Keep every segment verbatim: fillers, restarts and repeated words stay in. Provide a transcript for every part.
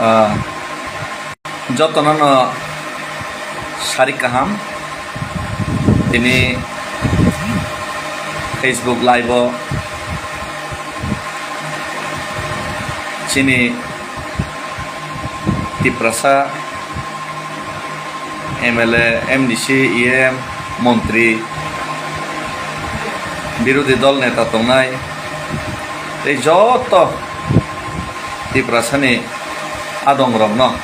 Ah, jotono no sari kaham. Tini Facebook Live o chini Tiprasa M L A, M D C, E M, montri, birodhi dol neta tongnai tei joto Tiprasani adongrokno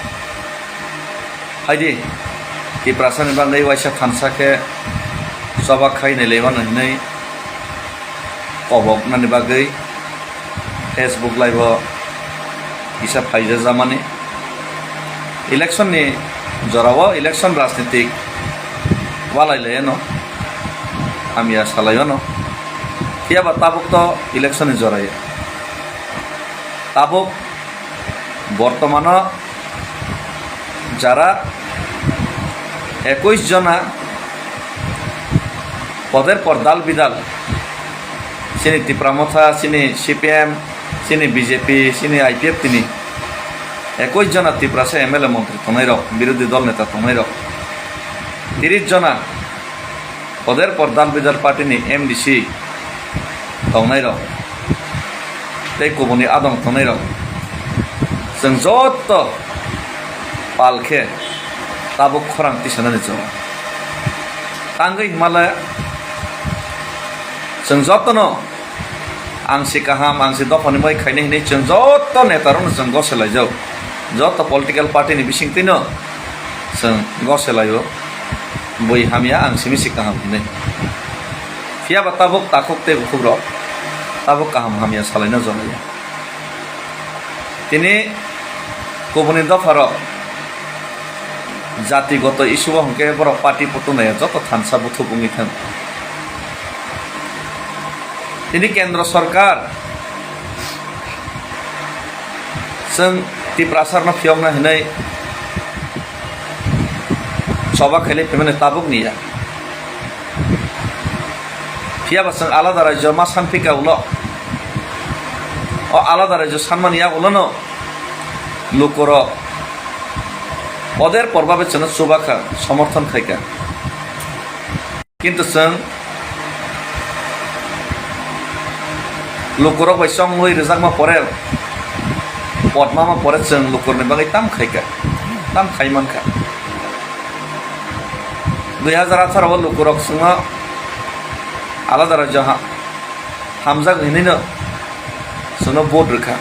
phaidi, Tiprasani bagwi waisa thansa khe choba khai nai lai mano hinwi koboknani bagwi Facebook Live o kisa phaijajamani. Election ni jorao election rajnitik walai lai ano, hamya salai ano. Phiya ba tabuk to election ni jora ya. Tabuk bortomano jara ekush jona poder por dal bidal, chini Tipra Motha, chini C P M, chini B J P, chini I P F tini ekush jona Tiprasa M L A montri tongnai rok, birodhi dol neta tongnai rok, tiris jona poder por dal bidal party ni M D C tongnai rok tei kubuni adong tongnai rok, chwng joto pal khe tabuk khorang tisanani jora. Tangwi himale chwng jotono ang si kaham, ang si dophani moi khainai hinwi chwng joto neta rokno chwng gose laijak, joto political party ni bisingtwino chwng gose laio, bui hamya ang simi si kaham hinwi. Phiya ba tabuk takhuk tei bukhuk rok tabuk kaham hamya salaina jora ya. Tini kubuni dopha rok jatigoto issue o hwnkhe borok party putunai joto thansa buthuk wngwi thang. Tini kendro sorkar chwng Tiprasa rokno phiyokna hinwi choba khailai phaimani tabuk ni ya. Phiya ba chwng alada rajyo ma san phika ulo, o alada rajyo sanmani ya ulo no lukurok oder porbabe chwngno chubakha, somorthon khaikha. Kintu chwng lukurok bai chongwi rwjakma pore, potmama pore chwng lukurni bagwi tam khaikha, tam khai mankha. Dui hazar atharo o lukurok chwngno alada rajyo ha-, hamjak hinwino chwngno vote rwkha.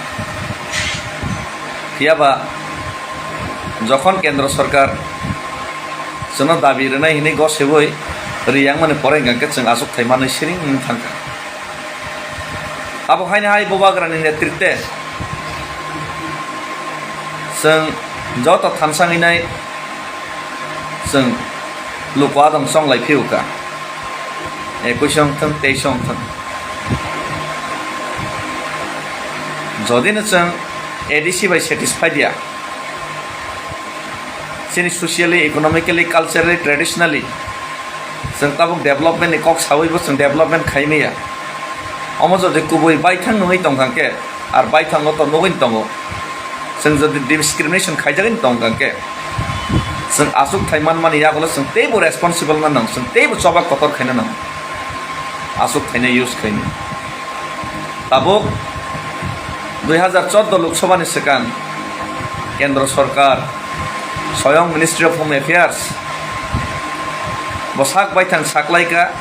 Phiya ba jokhon kendro sorkar chwngno dabi rwnai hinwi gosebwi riyangmani pore hwnkha khe chwng achukthai manwi siring wngwi thangkha. Abo haino hai Bubagrani netritwe chwng joto thansa wngwi nai. Chwng luku adong chonglai phiyokha, ekuish wng thung, teis wng thung. Jodi no chwng A D C bai satisfied ya, chini socially, economically, culturally, traditionally chwng tabuk development ni kok sawi bo chwng development khai maya. Omo jodi kubui baithang nungwi tongkha khe, ar baithango to nugwi tongo. Chwng jodi discrimination khaijagwi tongkha khe, chwng achukthai manmani yagulo chwng teibo responsible na nang, chwng teibo choba kotor khaina nang. Achukthai no use khaini. Tabuk dui hazar chordo Lok Sabha ni swkang Kendro Sorkar, Soyong Ministry of Home Affairs, bo sak baithang saklaika,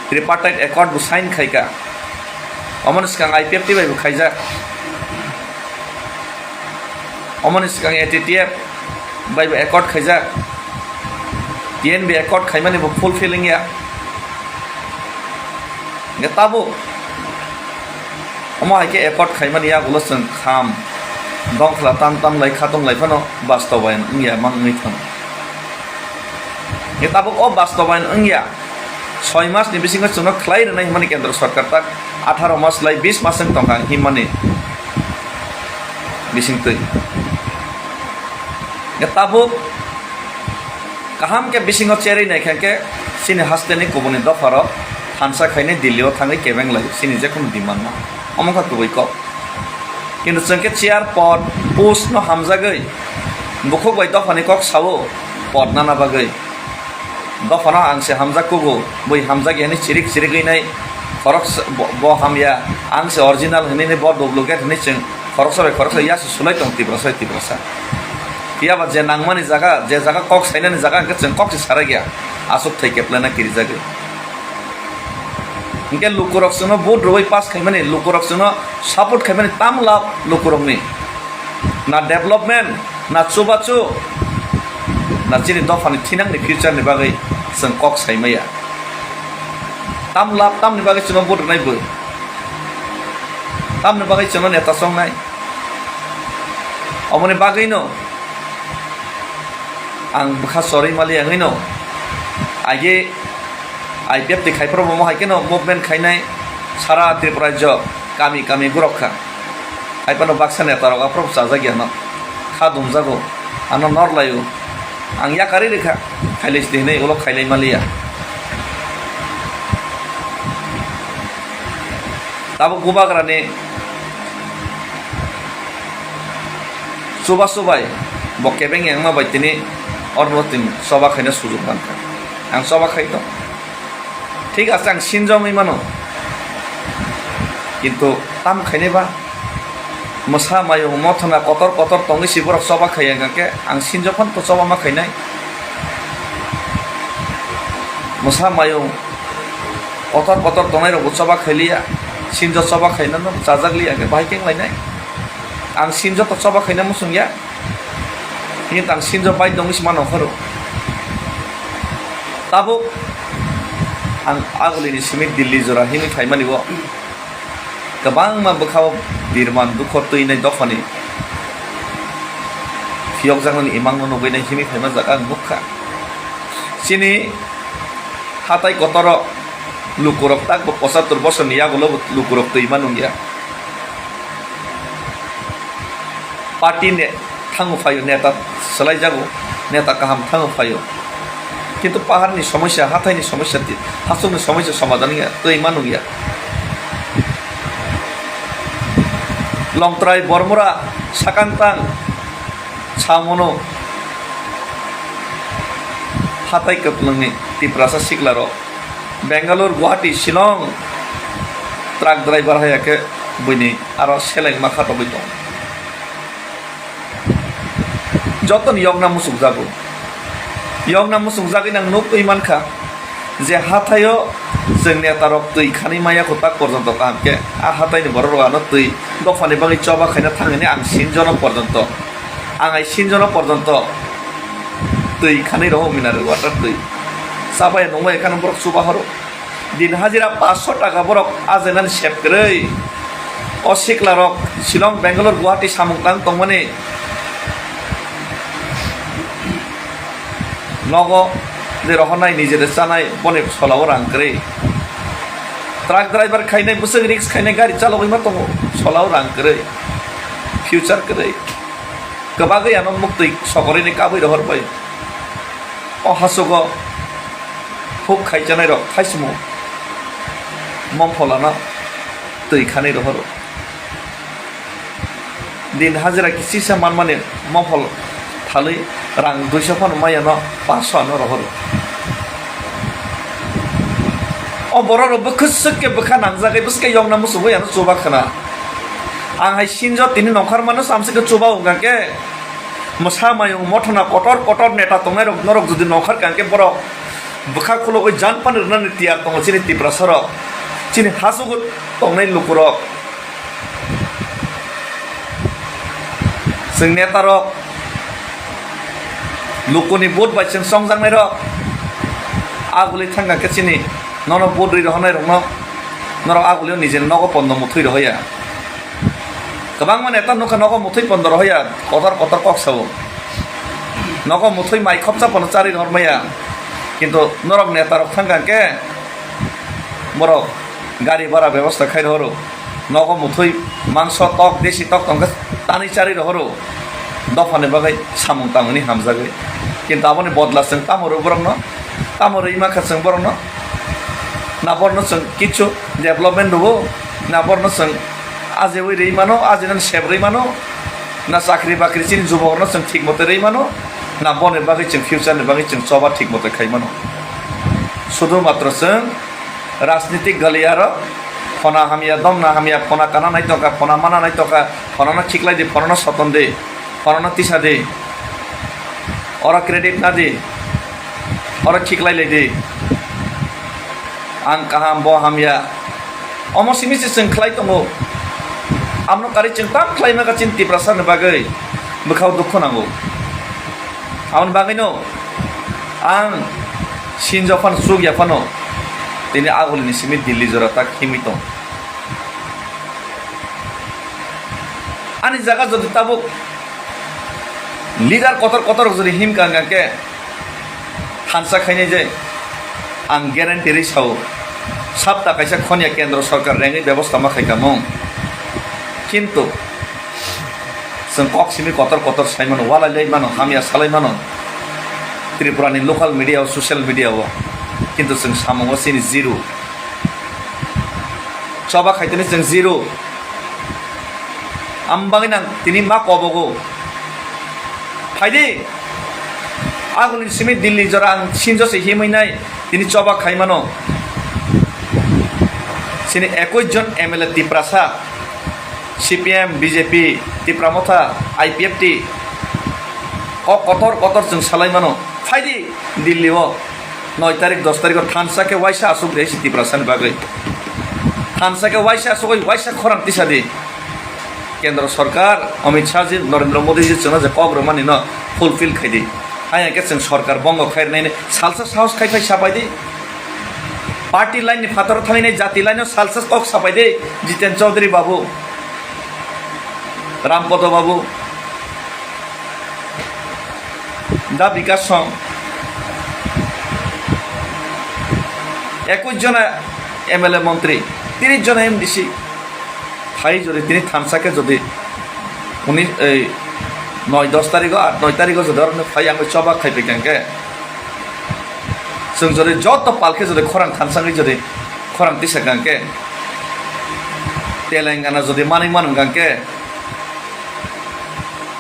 tripartite accord bo sign khaika. Omoni swkang I P F T bai bo khaijak. Omoni swkang A T T F bai bo accord khaijak. T N B accord khaimani bo fulfill wngya. Hingke tabuk omo hai khe accord khaimani yagulo chwng kham dongkhla tam tam lai khatung lai phano bastobayan wngya mang wngwi thang. Hingke tabuk o bastobayan wngya. Soi mas ni bisingo chwngno khlai rwnai hwnmani Kendra Sarkar tak atharo mas lai bis mas wng tongkha himani bisingtwi. Hwnkhe tabuk kaham khe bisingo cherwi naikha khe chini hasteni kubuni dopharok thansa khainai Delhi o thangwi kebeng lai chini jekhunu demand no. Omo wngkha kubui kok. Kintu chwng khe chair, pod, post no hamjagwi bukhuk bai dophani kok sao pod nana bagwi. Dophano ang se hamjak kugo, bui hamjak ya hinwi chirik chirigwi nai khoroksa bo, bo hamya, ang se original hinwi nai bo duplicate hinwi chwng khoroksa bai khoroksa ya se sulai tong Tiprasa bai Tiprasa. Phiya ba je nangmani jaga, je jaga kok sainani jaga hwnkhe chwng kok se sarai ya, aswk thai keplana kirijagwi. Hwnkhe lukurok chwngno vote rwui pass khaimani, lukurok chwngno support khaimani tam lab lukurokni. Na development, na chubachu, na chini dophani thinangni future ni bagwi chwng kok saimaya. Tam lab, tamni bagwi chwngno vote rwnai bwrwi? Tamni bagwi chwngno neta chongnai? Omoni bagwino ang bwkha chorwi mali wngwino age I P F T khai phuru bo hai kheno movement khainai sara Tripura rajyo kami kami gurok kha. Hai phano baksa neta rok aphuru chajak ya no kha dumjago, ano nor laio. Ang yakarwi rwkha, khailai sidi hinwi ulo khailai maliya. Tabuk bubagrani chubachu bai bo kebeng wngma bai tini oro tini choba khaina sujuk mankha. Ang choba khai tong. Thik ase, ang sinjo wngwi mano. Kintu tam khainai ba? Mwsa mayung mothona kotor kotor tongwi si borok choba khaiya hwnkha khe ang sinjo phano to choba ma khainai. Mwsa mayung kotor kotor tongnai rokbo choba khailiya, sinjo choba khainano chajak liya hwnkhe bahai khe wnglainai? Ang sinjo to choba khaina muchung ya. Hini tang sinjo bai tongwi se mano pharo. Tabuk ang agulini simi Delhi jora hini phaimani o kwbangma bwkhao birman dukho twinai dophani phiyokjaknani imangno nugwinai hini phaima jaga ang nukha. Chini hatai kotoro lukurok takbo pochattor bosorni yagulo lukurok twima nungya. Party ne thango phaio, neta swlaijago, neta kaham thango phaio. Kintu paharni somosya, hathaini somosya, ti-, hachukni somosya somadhan wngya, twi ma nungya. Longtrai Bormura sakang tang samono hatai kwplwngni Tiprasa siklarok Bangalore, Guwahati, Shillong truck driver hai khe buini aro seleng ma khatogwi tongo. Jotoni yokna muchukjago. Yokna muchukjagwi nang nukwi mankha je hathaio chwng netarok twi khanwi maya kho tak porjonto kaham khe a hathaini borok rok ano twi dophani bagwi choba khaina thang hwnwi ang sinjono porjonto, ang ai sinjono porjonto twi khanwi rohok mineral water twi. Chabaya nungbai kheno borok chuba horo. Din hajira paanch sho taka borok ajainani sep kwrwi. O siklarok Shillong, Bangalore, Guwahati samung tang tongmani nogo je rohornai, nijede chanai, boni solao rang kwrwi. Truck driver khainai, bwswk risk khainai, gari chalogwi ma tongo, solao rang kwrwi, future kwrwi. Kwbagwi ano muktwi sokorini kabwi rohor bai. O hachugo huk khaichanairok thaisimo mopholano twi khanwi rohoro. Din hajira kisisa manmani mophol thalwi rang duiso phano maya no paanch sho ano rohoro. O borok rok bwkhwswk khe bwkha nangjagwi bwswk khe yokna muchungwi ano chuba khwna. Ang hai sinjo tini nongkhor mano samsik khe chuba wngkha khe. Mwsa mayung mothona kotor kotor neta tongnai rok norok jodi nongkhor kha khe borok bwkha khulogwi jan pani rwnani tiyar tongo chini Tiprasa rok, chini hachugo tongnai lukurok. Chwng neta rok lukuni vote bai chwng chongjaknai rok aguli thangkha khe chini nono vote rwi rohornai rokno norok agulio nijeni nogo pondo muthwi rohoya. Kwbangma neta nukha nogo muthwi pondo rohoya, kotor kotor kok sao. Nogo muthwi mai khopsa pono charwi rohormaya. Kintu norok neta rok thangkha khe borok gari bhara bebosta khai rohoro. Nogo muthwi mangso tok, desi tok tongkhe tanwi charwi rohoro. Dophani bagwi samung tangmani hamjagwi. Kintu aboni bodla chwng tamo rw borokno? Tamo rwi mankha chwng borokno? Na borno chwng kichu development rwo? Na borno chwng Ajeui rwi mano, ajenan sep rwi mano, na chakri bakri chini jubokrokno chwng thik mote rwi mano, na boni bagwi chwng future ni bagwi chwng choba thik mote khai mano. Sudhu matro chwng rajnitik galiyarok, phona hamya, domna hamya, phona kana nai tongkha, phona mana nai tongkha, phonano khiklai di, phonano soton di, phonano tisa di, oro credit na di, oro khiklai lai di. Ang kaham, bo hamya. Omo simi se chwng khlai tongo. Amno karwi chwng tam khlai maka chini Tiprasa ni bagwi bwkhao dukhu nango. Aboni bagwino ang sinjo phano chukya phano tini agulini simi Delhi jora tak himwi tong. Ani jaga jodi tabuk leader kotor kotor jodi himka hwnkha khe, thansa khainai je ang guarantee rwi sao, sapta kaisa khoniya kendro sorkar rengwi bebosta ma khaika mung. Kintu chwng kok simi kotor kotor sai mano, walai lai mano, hamya salai mano Tripura ni local media o, social media o, kintu chwng samungo chini zero. Choba khaitani chwng zero. Ang bagwi nang tini ma kobogo. Phaidi. Agulini simi Delhi jora ang sinjo se himwi nai tini choba khai mano. Chini ekwis jon M L A Tiprasa, C P M, B J P, Tipra Motha, I P F T, kok kotor kotor chwng salai mano. Phaidi Delhi o. Noi tarik, dos tarik o thansa khe waisa aswk rei si Tiprasa ni bagwi. Thansa khe waisa aswk oi waisa khorang tisa di. Kendro sorkar, Amit Shah ji, Narendra Modi ji chwngno je kok rwmani no fulfill khai di. Haya khe chwng sorkar bongo khai rwnai ni salsa sahos khai khai sapai di. Party line ni phataro thangwi nai jati line o salsa kok sapai di. Jiten Chaudhary babu, Ram Podo babu, Da Bikash Song, ekwis jona M L A montri, tris jona M D C, phai jodi tini thansa khe jodi uni ei noi dos tarigo, at noi tarigo jodi oro phai ang choba khai paikan khe, chwng jodi joto pal khe jodi khorang thansa wngwi jodi khorang tisa kan khe, Telangana jodi manwi mano kan khe,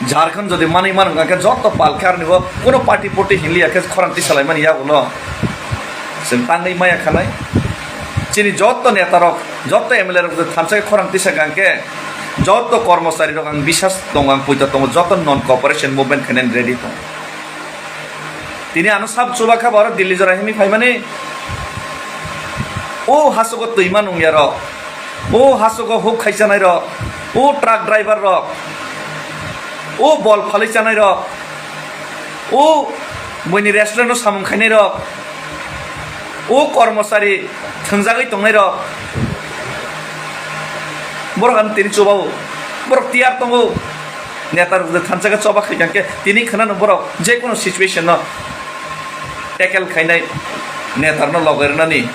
Jharkhand jodi manwi mano hwnkha khe joto pal khe aroni bo kuno party party hinliya khe khorang tisalaimani yagulo chwng tangwi maya khanai. Chini joto neta rok, joto M L A rok jodi thansa khe khorang tisa hwnkha khe joto kormochari rok ang bisas tongo, ang puito tongo, joto non cooperation movement khainani ready tongo. Tini ano sab chuba kha bo oro Delhi jora himwi phaimani. O hasogo twima nungya rok, o hasogo huk khaisanai rok, o truck driver rok, o bol phalwi chanai rok, o buini restaurant o samung khainai rok, o kormochari thwngjagwi tongnai rok, borok ano tini chuba o, borok tiyar tongo. Neta rok je thansa khe choba khai khe tini khwnano borok je kono situation no tackle khainai, neta rokno logai rwnani,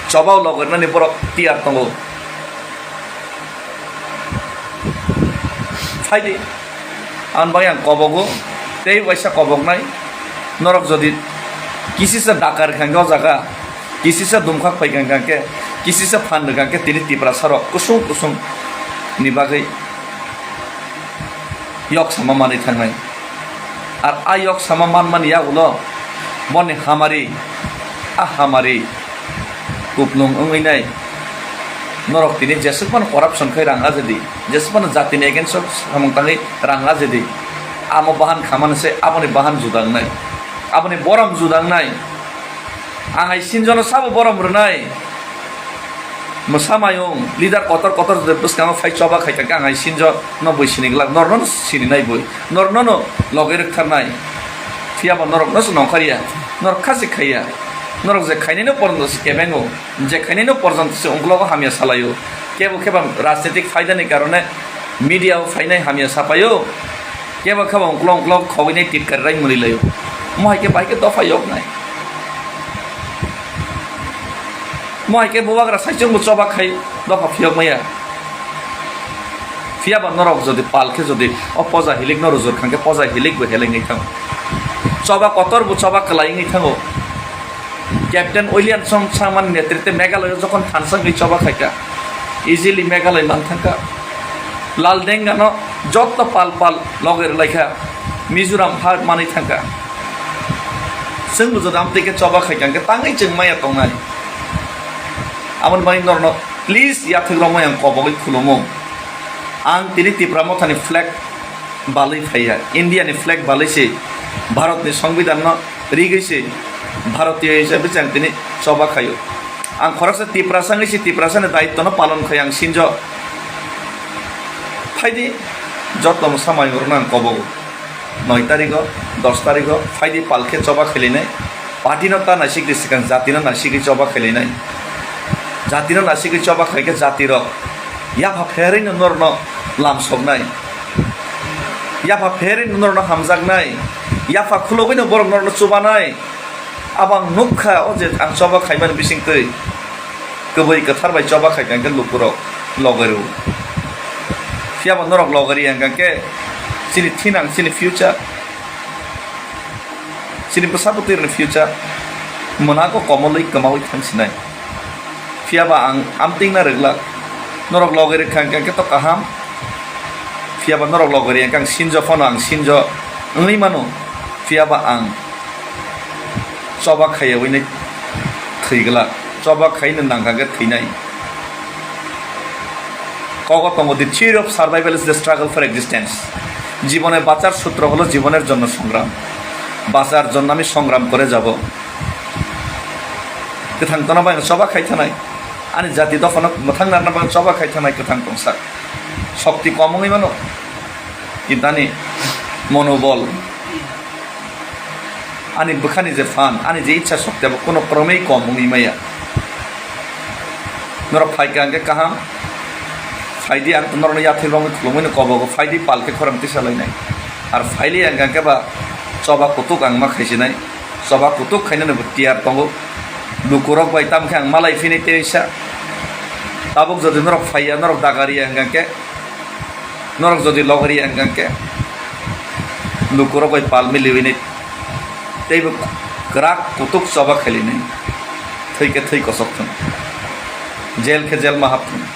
choba o logai rwnani borok tiyar tongo. Phaidi, ang bai ang kobogo, tei waisa koboknai, norok jodi kisisa dakar khe o jaga, kisisa dumkhak phai kha khe, kisisa phan rwkha khe tini Tiprasa rok kusung kusung ni bagwi yok sama manwi thangnai. Ar a yok sama manmani yagulo boni hamari, a hamari kuplung wngwi nai. Norok tini jeswk phano corruption khai rang ajadi, jeswk phano jatini against o samung tangwi rang ajadi. Amo bahan khamani se aboni bahan juda wngnai, aboni borom juda wngnai. Ang hai sinjono sabo borom rwnai. Mwsa mayung, leader kotor kotor je bwskango phai choba khai kha khe ang hai sinjo no bui sini glak, norno no sini nai bui, norno no logai rwk tharnai. Phiya bo norok no se nongkhar ya, norok kha se khai ya, norok je khainai no porjonto se kebengo, je khainai no porjonto se ungklogo hamya salai o, kebo khe ba rajnitik phaida ni karone media o phainai hamya sapai o. Kebo khe bo uklok uklok khogwi nai titkar rai mwnwi lai o. Mo hai khe bai khe dopha yok nai. Mo hai khe bubagra saichung bo choba khai dopha phiyok maya. Phiya ba norok jodi pal khe jodi o poja hilik no rujur khan khe poja hilik bo helengwi thango. Choba kotor bo choba kwlai wngwi thango. Captain Williamson Sangma ni netrite Meghalaya jokhon thansa wngwi choba khaikha, easily Meghalaya man thangkha. Lal Dengano jotto pal pal loge rwlaikha, Mizoram ha manwi thangkha. Chwngbo jodi amtwi khe choba khaikha hwnkhe tangwi chwng maya tongnai. Aboni bagwi norokno please yathek romwi ang kobogwi khulumo. Ang tini Tipra Mothani flag balwi phaiya, India ni flag balwi se Bharat ni Songbidan no rigwi se Bharatiyo hisabe se ang tini choba khaio. Ang khoroksa Tiprasa wngwi se Tiprasa ni daitto no palon khai ang sinjo. Phaidi joto mwsa mai rok no ang kobogo. Noi tarigo, dos tarigo phaidi pal khe choba khailainai. Party no ta naisikdi swkang jati no naisigwi choba khailainai. Jati no naisigwi choba khaikhe jati rok yapha pherwi no norok no lam soknai. Yapha pherwi norokno hamjaknai, yapha khulogwino borok norokno chubanai. Abo ang nukha, o je ang choba khaimani bisingtwi kwbwi kwthar bai choba khaikha hwnkhe lukurok loge rw. Phiyaba norok loge rw hwnkhe chini thinang, chini future, chini bwsa bwtwirokni future mwnago komolwi kwmawi thangsinai. Phiyaba ang amtwingna rwglak. Norok loge rwkha hwnkhe to kaham. Phiyaba norok loge rwya hwnkhe ang sinjo phano ang sinjo wngwi mano. Phiyaba ang choba khaiyawi nai thwi glak. Choba khaino nangkha hwnkhe thwinai. Kogo tongo, "The theory of survival is the struggle for existence." জীবনে বাঁচার সূত্র হলো জীবনের জন্য সংগ্রাম। বাঁচার জন্য আমি সংগ্রাম করে যাব। Kwthang tongna bagwi choba khai thanai. Ani jati dophano mwthang narwkna bagwi choba khai thanai kwthang tongsa. Shokti kom wngwi mano. Kintu ani monobol, ani bwkhani je phan, ani je ichha shokti abo kono kromwi kom wngwi maya. Norok phaikha hwnkhe kaham. Phaidi ang norokno yathwi romwi khulumwino kobogo phaidi pal khe khorang tisa lainai. Ar phailiya hwnkhe ba choba kutuk ang ma khaisinai. Choba kutuk khainani bo tiyar tongo. Lukurok bai tamo khe ang malai phini teisa. Tabuk jodi norok phaiya, norok dagariya hwnkhe, norok jodi logariya hwnkhe, lukurok bai pal miliwini teibo kwrak kutuk choba khailinai. Thwi khe thwi kosok thung, jel khe jel ma hap thung.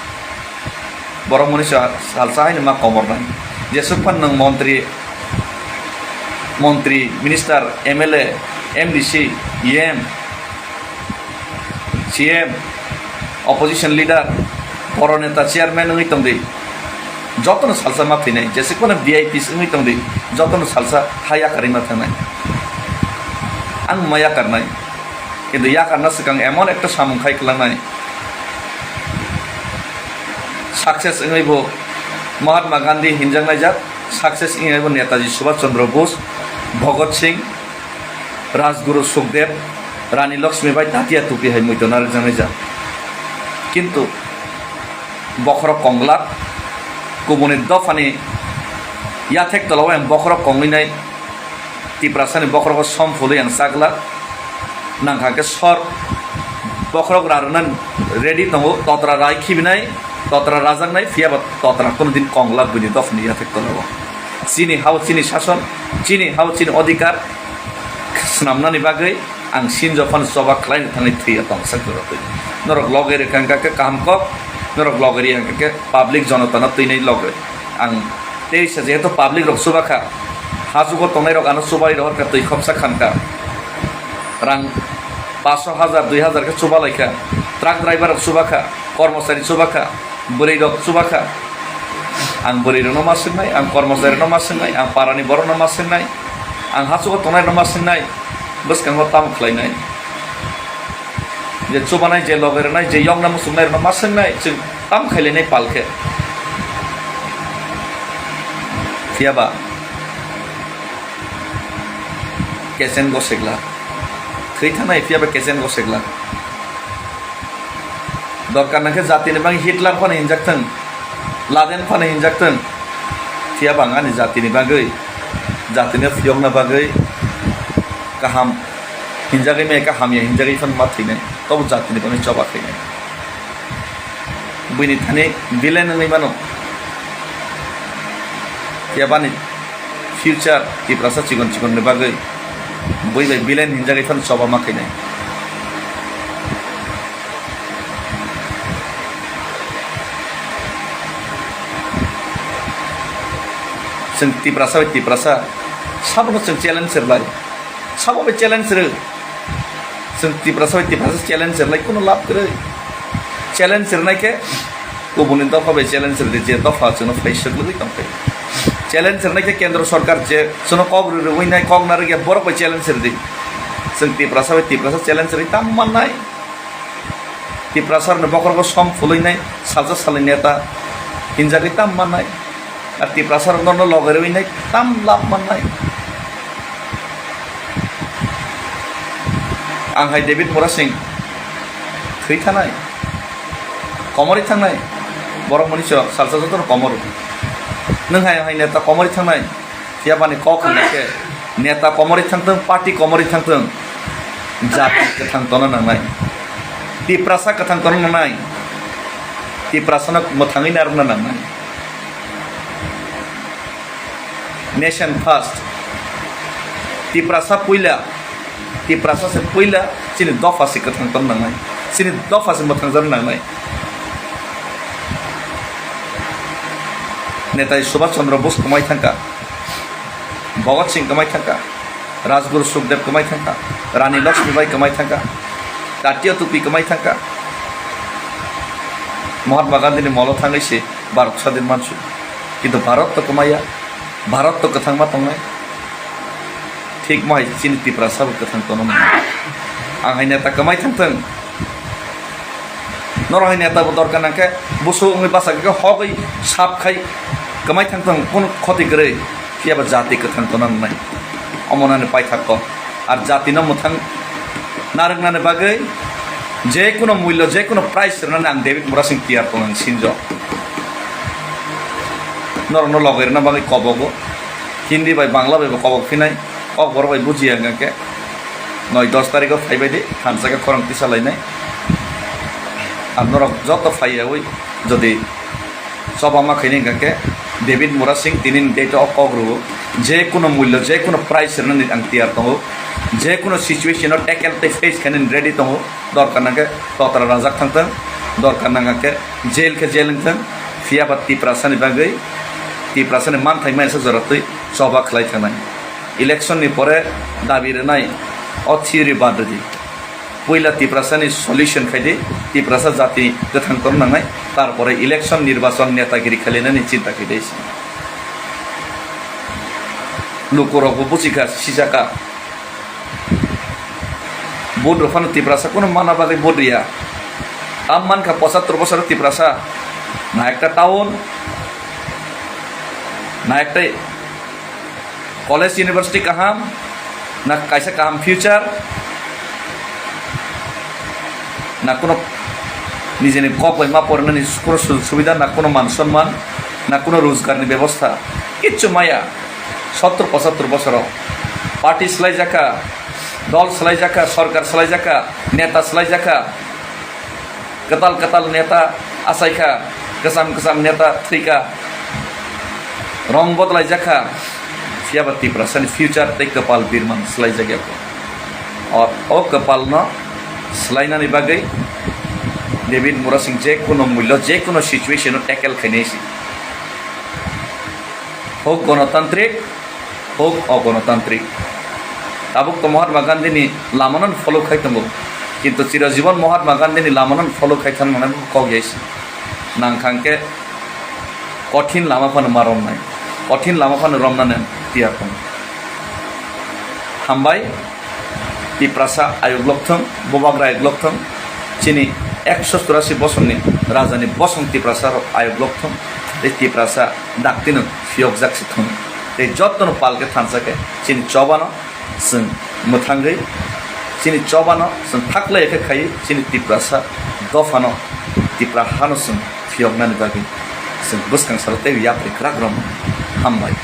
Borok monisa salsa haino ma komornai. Jesuk phan nwng montri, montri, minister, M L A, M D C, E M, C M, opposition leader, boro neta, chairman wngwi tongdi. Jotono salsa ma thwinai. Jesuk phano V I Ps wngwi tongdi. Jotono salsa ha yakarwi ma thangnai. Ang ma yakarnai. Kintu yakarna swkang emon ekta samung khai kwlangnai. Success wngwi bo Mahatma Gandhi hinjaknai jak, success wngwi bo Netaji Subhash Chandra Bose, Bhagat Singh, Rajguru Sukhdev, Rani Lakshmi bai Tatia Topi hai muitu narwkjaknai jak. Kintu bokhorok konglak, kubuni dophani yathek tolao ang bokhorok kongwi nai. Tiprasani bokhorogo som phulwi ang chaglak. Nangkha khe sor bokhorok rarwna ready tongo, totra rai khibinai, totra rajaknai, phiyaba totra kono din konglak buini dophani yathek tolao. Chini hao chini sason, chini hao chini odhikar swnamnani bagwi ang sinjo phano choba khlaina thangwi thwiya tongsa kwrwtwi. Norok loge rwkha hwnkha khe kaham kok, norok loge rwya hwnkha khe public jonotano twinai loge. Ang teisa jehetu public rok chuba kha, hachugo tongnai rok ano chubai rohor kha, twi khopsa khan kha. Rang paanch sho hajar, dui hajar khe chuba lai kha. Truck driver rok chuba kha, kormochari chuba kha, bwrwi rok chuba kha. Ang bwrwi rokno ma swngnai, ang kormochari rokno ma swngnai, ang parani borok no ma swngnai, ang hachugo tongnai rokno ma swngnai, bwskango tamo khlainai. Je chubanai, je loge rwnai, je yokna muchungnai rokno ma swngnai, chwng tam khailainai pal khe. Phiyaba kechen gosek glak. Thwi thangnai phiyaba kechen gosek glak. Dorkar nangkhe jatini bagwi Hitler phano hinjak thung, Laden phano hinjak thung, phiyaba ang ani jatini bagwi, jatino phiyokna bagwi kaham hinjagwi maya khe hamya hinjagwi phano ma thwinai, tobo jatini bagwi choba khainai. Buini thani villain wngwi mano. Phiya bani future Tiprasa chikon chikon ni bagwi bui bai villain hinjagwi phano choba ma khainai. Chwng Tiprasa bai Tiprasa sabono chwng challenge rwlai. Sabo bai challenge rw. Chwng Tiprasa bai Tiprasa challenge rwlai, kuno lab kwrwi. Challenge rwnai khe kubuni dopha bai challenge rwdi, je dopha chwngno phai swk lwgwi tongkhe. Challenge rwnai khe kendro sorkar je chwngno kok rw-, rwui nai, kok narwk ya, borok bai challenge rwdi. Chwng Tiprasa bai Tiprasa challenge rwui tam mannai. Tiprasa rokni bokhorogo som phulwi nai, salsa salni neta hinjagwi tam mannai. Ar Tiprasa rok norno loge rwui nai tam lab mannai. Ang hai David Murasing thwi thanai, komorwi thangnai, borok mani chwrok salsa jotono komoro. Nwng hai hai neta komorwi thangnai, phiya bani kok hwnga khe neta komorwi thangthwng, party komorwi thangthwng, jati kwthang tongna nangnai, Tiprasa kwthang tongna nangnai, Tiprasano mwthangwi narwkna nangnai. Nation first. Tiprasa puila, Tiprasa se puila, chini dopha se kwthang tong nangnai, chini dopha se mwthangjakna nangnai. Netai Subhash Chandra Bose kwmai thangkha, Bhagat Singh kwmai thangkha, Rajguru Sukhdev kwmai thangkha, Rani Lakshmibai kwmai thangkha, Tatya Topi kwmai thangkha, Mahatma Gandhi ni molo thangwi se Bharat sadin mansu. Kintu Bharat to kwmaya, Bharat to kwthangma tongnai. Thik mo hai chini Tiprasa bo kwthang tongna nangnai. Ang hai neta kwmai thangthwng. Norok hai neta bo dorkar nangkhe busu wngwi basa khe hogwi sap khai kwmai thangthwng, kunu khoti kwrwi, phiya ba jati kwthang tongna nangnai. Omo nani paithak kok. Ar jatino mwthang narwknani bagwi je kuno mullo, je kuno price rwnani ang David Murasing tiyar tongo, ang sinjok. Norokno logi rwna bagwi kobogo, Hindi bai Bangla bai bo kobok phinai, Kokborok bai bujiya hwnkha khe noi dos tarikho phaibai di, thansa khe khorang tisa lainai. Ar norok joto phaiyaui jodi choba ma khaini hwnkha khe David Murasing tini ni date o kok rwo, je kuno mullo, je kuno price rwnani ang tiyar tongo, je kuno situation o tackle tei face khainani ready tongo, dorkar nangkhe totra rajak thangthwng, dorkar nangkhe jail khe jail wngthwng, phiya ba Tiprasani bagwi, Tiprasani manthai maya se joratwi choba khlai thangnai. Election ni pore dabi rwnai o theory bad rwdi. Puila Tiprasani solution khaidi, Tiprasa jati kwthang tongna nangnai, tarpore election, nirbachon, netagiri khalinani chinta khaidi. Lukurokbo buchikha, sijakha. Vote rwphano Tiprasa kunu mana bagwi vote riya. Tam mankha pochattor bosor Tiprasa. Na ekta town, na ekta college, university kaham, na kaisa kaham future, na kuno nijeni kok bai ma porinani kuno sujog subida, na kuno man sonman, na kuno rojgarni bebosta, kichu maya. Sottor pochattor bosoro party swlaijakha, dol swlaijakha, sorkar swlaijakha, neta swlaijakha. Kwtal kwtal neta achaikha, kwcham kwcham neta thwikha, rong bodolaijakha, phiya ba Tiprasani future tei kwpal birman swlaijakya kho. O, o kwpalno swlainani bagwi David Murasing je kuno mullo, je kuno situation o tackle khainai se. Hok gonotantrik, hok ogonotantrik. Tabuk to Mahatma Gandhi ni lamano follow khai tongo. Kintu chirojibon Mahatma Gandhi ni lamano follow khai thang nanai kok yai se. Nang khang khe kothin lama phano ma romnai. Kothin lama phano romnani tiyar tongo. Hambai. Tiprasa ayuk lokthwng, bubagra ayuk lokthwng, chini ekso churasi bosorni rajani bosong Tiprasa rok ayuk lokthwng, tei Tiprasa daktino phiyokjak se thung. Tei jotono palke thansa khe chini chobano chwng mwthangwi, chini chobano chwng thaklai khe khaiwi chini Tiprasa dophano, Tipra hano chwng phiyoknani bagwi chwng bwskang salo tei yapri kwrak romwi hambai.